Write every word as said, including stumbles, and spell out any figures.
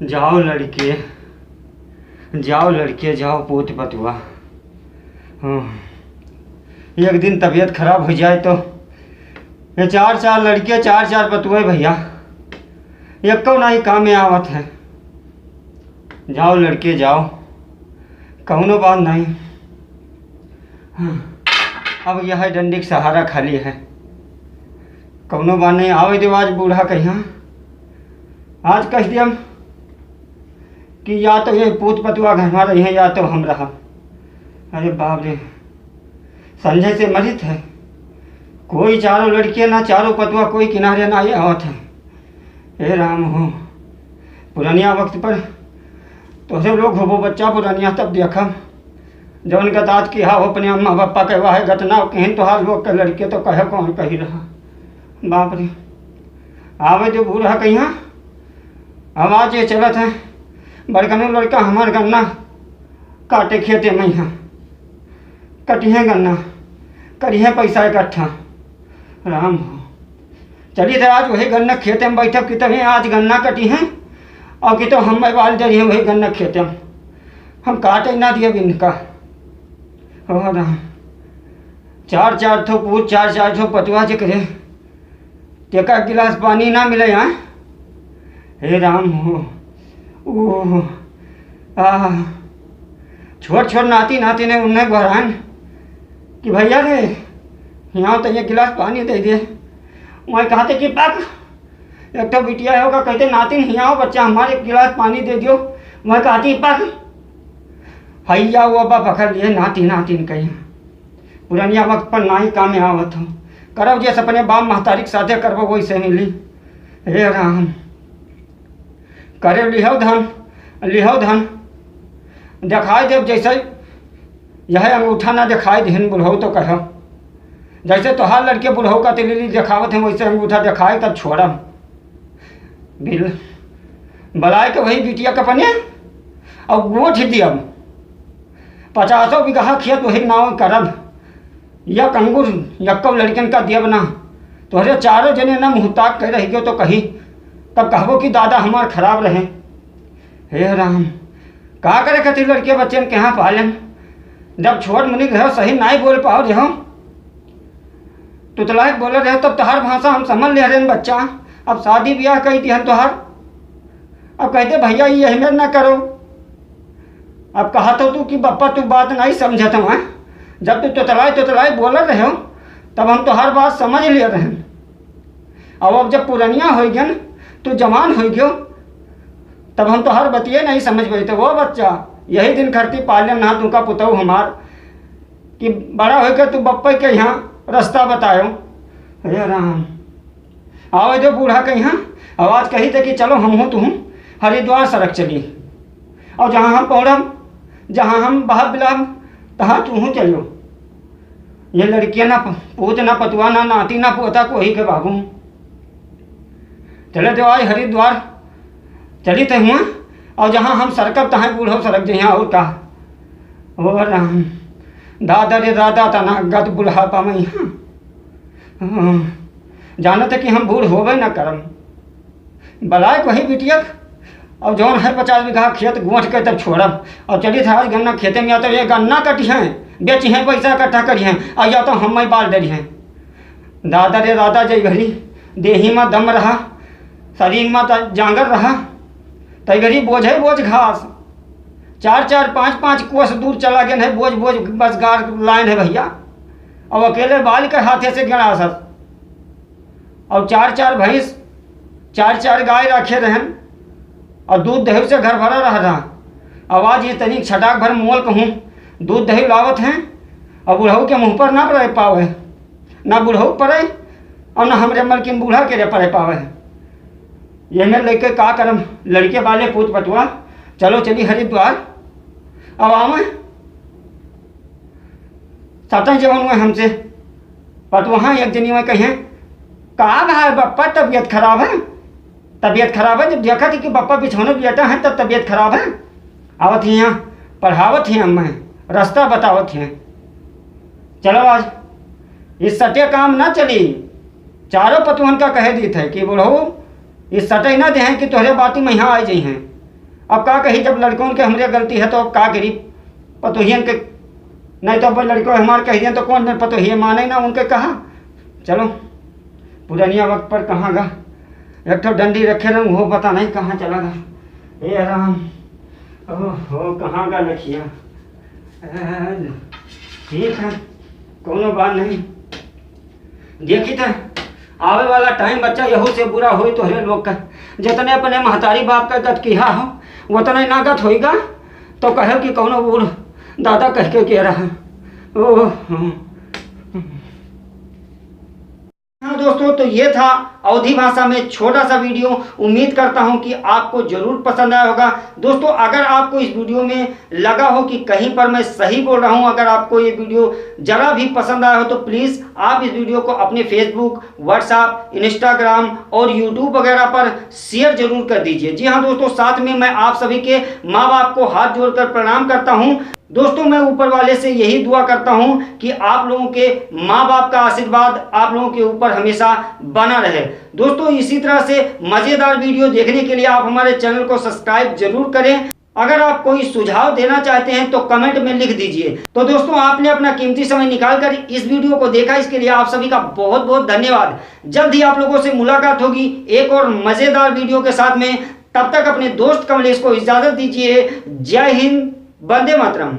जाओ लड़के, जाओ लड़के, जाओ पूत पतुआ। हाँ, एक दिन तबीयत खराब हो जाए तो ये चार चार लड़के, चार चार पतुए भैया, एक्को नाहीं काम में आवत है। जाओ लड़के जाओ, कौनो बात नहीं। हाँ, अब यह डंडी के सहारा खाली है, कौनो बात नहीं। आवे दे आज बूढ़ा कहिया, आज कह दिया कि या तो ये पूत पतुआ घर में रही है या तो हम रहा। अरे बाप रे, संजय से मरित है, कोई चारों लड़कियां ना, चारों पतुआ कोई किनारे ना ये आवत है। हे राम हो, पुरनिया वक्त पर तोहरे लोग होबो बच्चा पुरनिया, तब देखब जौन का दाँत किहा हो अपने अम्मा पापा के वाहे गतना किहिन, तोहार लोग के लड़के तो कहे कौन कही रहा। बाप रे, आवे जो बूढ़ा कहिया, आवाज ये चलत है, बड़कनो लड़का हमार गन्ना काटे खेते में है, कटिहे गन्ना, करिहे पैसा इकट्ठा। राम हो, चली तो आज वही गन्ना खेते में बैठब कि तभी आज गन्ना कटिहे और कि तो हम बाल डरिहे वही गन्ना खेते में, हम काटे ना दिए इनका। हो राम, चार चार ठो पूत, चार चार ठो पतुआ जे करे, तेका गिलास पानी ना मिले यहाँ। हे राम हो, ओ, आ, छोट छोट नाती नाती ने उन्हें गोहरान कि भैया रे, यहाँ तो ये गिलास पानी दे दे। वहीं कहते कि पक, एक तो बिटिया होगा, कहते नातिन हियाँ आओ बच्चा हमारे, एक गिलास पानी दे दियो। वहीं कहती पक, हैया वो बा पकड़ लिए नाती नातिन कहीं। पुरनिया वक्त पर नाई काम में आवत हो, करब जैसे अपने बाप महतारी के साथे करबो वैसे मिली। हे राम, करे लिहो धन, लिहो धन, देखाई देब जैसे यह अंगूठा ना देखाई देहन बुढ़ऊ तो कहो, जैसे तोहार लड़के बुढ़ऊ का तिलिली देखावत हैं वैसे अंगूठा देखाई तब छोड़ब। बिल बलाय के वही बिटिया के अपने और गोठ दियब। पचासों बीघा खेत वही नाव करब, यक अंगुर यक्को लड़कन का दियब ना। तोहरे चारों जने ना मुँह ताक के रह गयो तो कही, तब कहबो कि दादा हमार खराब रहे। हे राम, का करे खातिर लड़के बच्चन के यहाँ पालन? जब छोट मुनिक रहो, सही नाई बोल पाओ रहो, तुतलाए बोले रहे, तब तोहार भाषा हम समझ ले रहे बच्चा। अब शादी ब्याह कही दिहन तोहार, अब कहते भैया ये अहमियत ना करो। अब कहा तो तू कि बप्पा तू बात नहीं समझत हूँ, जब तू तुतलाए तुतलाए बोले रहे हो, तब हम तोहार बात समझ लिए रहे। अब अब जब पुरनिया हो गन, तू जवान हो गयो, तब हम तोहार बतिये नहीं समझ पाई। तो वो बच्चा यही दिन खरती पाले ना तू का पुतऊ हमार कि बड़ा होकर तू बप्पे के यहाँ रास्ता बतायो। हे राम, आवे जो बूढ़ा के यहाँ आवाज कही थे कि चलो हम हूँ तू हरिद्वार सड़क चली, और जहाँ हम पौड़ब, जहाँ हम बहब बिलाब, तहाँ तू हूँ चलो। ये लड़कियाँ ना प-, पूत ना पतुआ ना नाती ना पोता कोई के बाबू। चले तो आज हरिद्वार चली थे हुआ, और जहाँ हम सरकब तहाँ बूढ़ो सरक जइहाँ और का। ओ राम, दादा रे दादा, तना गत बुढ़ापा में यहाँ। हाँ, जानत है कि हम बूढ़ होबे ना करम। बलाय कोही बिटिया, और जौन है पचास बीघा खेत गोंठ के तब छोड़ब, और चली था आज गन्ना खेते में, या तो ये गन्ना कटी हैं, बेची हैं, पैसा इकट्ठा करी हैं, और या तो हम बाल डरी हैं। दादा रे दादा, जय घड़ी देही में दम रहा, शरीर में त-, जांगर रहा, तई घड़ी बोझे बोझ घास, चार चार पाँच पाँच कोस दूर चला गए है, बोझ बोझ बस गार लाइन है भैया, और अकेले बाल के हाथे से गिणा सर। और चार चार भैंस, चार चार गाय रखे रहन, और दूध दही से घर भरा रह रहा। आवाज ये तनिक छटाक भर मोल कहूँ, दूध दही लावत हैं, और बुढ़ऊ के मुँह पर ना रह पावे, ना बुढ़ऊ पड़े, और ना हमरे मलकिन बूढ़ा के रे पड़े पावे। ये में लेके का करम, लड़के वाले पूत पटुआ, चलो चली हरिद्वार। अब आवे, सतह जवन हुए हमसे, पटुआ एक जनी में कहे, "का भाई बप्पा, तबीयत खराब है? तबीयत खराब है?" जब देखा थी कि बप्पा बिछौने लेटा है, तब तबीयत खराब है। आवत ही यहाँ, पढ़ावत ही हमें, रास्ता बतावत हैं। चलो आज, इस सटे काम ना चली। चारों पतोहन का कहे दीत है कि बुढ़ऊ, इस सटे ना देहें कि तोहरे बाती में यहाँ आ जइहें। अब का कही, जब लड़कों के हमरे गलती है तो अब का करी? पतोहियन के, नहीं तो अब लड़को हमार कह दिया तो कौन में पतोहिए माने ना उनके कहा। चलो, पुरनिया वक्त पर कहाँ गा, एक ठो डंडी रखे रहूँ, वो पता नहीं कहाँ चला गा। ए राम, ओहो, कहाँ गा लखिया? ए, ठीक है, कोनो बात नहीं। देखी त, आवे वाला टाइम बच्चा यहू से बुरा होई तोहरे लोग का। जितने अपने महतारी बाप का गत किहा हो, उतने ना गत होइगा, तो कहे कि कौनो बूढ़ दादा कह के कह रहा। ओह, हाँ दोस्तों, तो ये था अवधी भाषा में छोटा सा वीडियो। उम्मीद करता हूँ कि आपको जरूर पसंद आया होगा। दोस्तों, अगर आपको इस वीडियो में लगा हो कि कहीं पर मैं सही बोल रहा हूँ, अगर आपको ये वीडियो जरा भी पसंद आया हो तो प्लीज आप इस वीडियो को अपने Facebook, WhatsApp, Instagram और YouTube वगैरह पर शेयर जरूर कर दीजिए। जी हाँ दोस्तों, साथ में मैं आप सभी के माँ बाप को हाथ जोड़कर प्रणाम करता हूँ। दोस्तों, मैं ऊपर वाले से यही दुआ करता हूँ कि आप लोगों के माँ बाप का आशीर्वाद आप लोगों के ऊपर हमेशा बना रहे। दोस्तों, इसी तरह से मजेदार वीडियो देखने के लिए आप हमारे चैनल को सब्सक्राइब जरूर करें। अगर आप कोई सुझाव देना चाहते हैं तो कमेंट में लिख दीजिए। तो दोस्तों, आपने अपना कीमती समय निकालकर इस वीडियो को देखा, इसके लिए आप सभी का बहुत बहुत धन्यवाद। जल्द ही आप लोगों से मुलाकात होगी एक और मजेदार वीडियो के साथ में। तब तक अपने दोस्त कमलेश को इजाजत दीजिए। जय हिंद, वंदे मातरम।